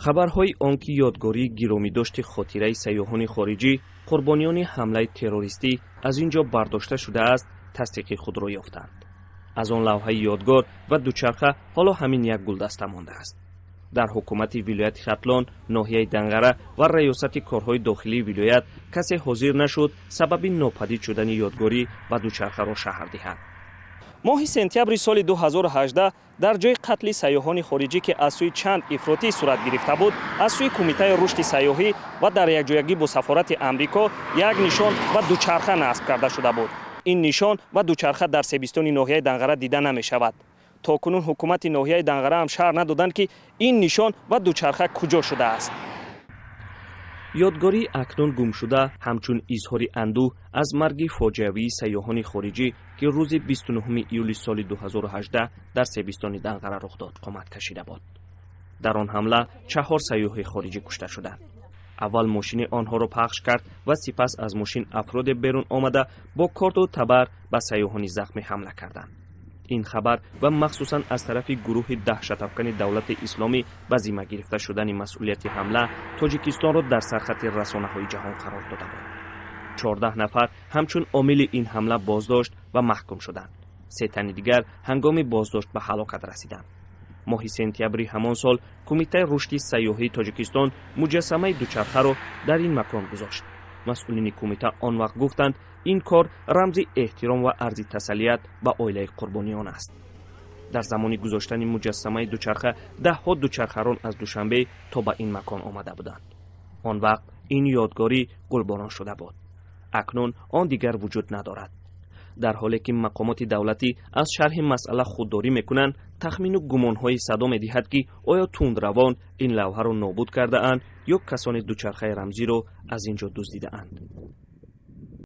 Хабарҳои он ки ёдгории гиромидошти хотираи сайёҳони хориҷӣ, қурбониёни ҳамлаи террористӣ, аз ин ҷо бардошта шудааст, тасдиқи худро ёфтанд. Аз он лавҳаи ёдгор ва дучарха ҳоло ҳамин як гулдаста мондааст. Дар ҳукумати вилояти Хатлон, ноҳияи Данғара ва раёсати корҳои дохилии вилоят касе ҳозир нашуд сабаби нопадид шудани ёдгорӣ ва дучархаро шарҳ диҳад. Моҳи сентябри соли 2018 дар ҷои қатли сайёҳони хориҷӣ, ки аз сӯи чанд ифротӣ сурат гирифта буд, аз сӯи Кумитаи рушди сайёҳӣ ва дар якҷоягӣ бо сафорати Амрико як нишон ва дучарха насб карда шуда буд. Ин нишон ва дучарха дар Себистони ноҳияи Данғара дида намешавад. То кунун ҳукумати ноҳияи Данғара ҳам шарҳ надоданд, ки ин нишон ва дучарха куҷо шудааст. Ёдгории акнун гумшуда ҳамчун изҳори андӯҳ аз марги фоҷиавии сайёҳони хориҷӣ, ки рӯзи 29 июли соли 2018 дар Себистони Данғара рух дод, қомат кашида буд. Дар он ҳамла чаҳор сайёҳи хориҷӣ кушта шуданд. Аввал мошини онҳоро пахш кард ва сипас аз мошин афроде берун омада, бо корту табар ба сайёҳони захмӣ ҳамла карданд. Ин хабар ва махсусан аз тарафи гурӯҳи даҳшатафкани Давлати Исломӣ ба зимма гирифта шудани масъулияти ҳамла Тоҷикистонро дар сархати расонаҳои ҷаҳон қарор дода буд. 14 нафар ҳамчун омили ин ҳамла боздошт ва маҳкум шуданд. Се тани дигар ҳангоми боздошт ба ҳалокат расиданд. Моҳи сентябри ҳамон сол Кумитаи рушди сайёҳии Тоҷикистон муҷассамаи дучархаро дар ин макон гузошт. Масъулини кумита он вақт гуфтанд, ин кор рамзи эҳтиром ва арзи тасаллият ба оилаи қурбониён аст. Дар замони гузоштани муҷассамаи дучарха даҳҳо дучархарон аз Душанбе то ба ин макон омада буданд. Он вақт ин ёдгорӣ гулборон шуда буд. Акнун он дигар вуҷуд надорад. Дар ҳоле ки мақомоти давлатӣ аз шарҳи масъала худдорӣ мекунанд, тахмину гумонҳое садо медиҳад, ки оё тундравон ин лавҳаро нобуд кардаанд ё касоне дучархаи рамзиро аз ин ҷо дуздидаанд.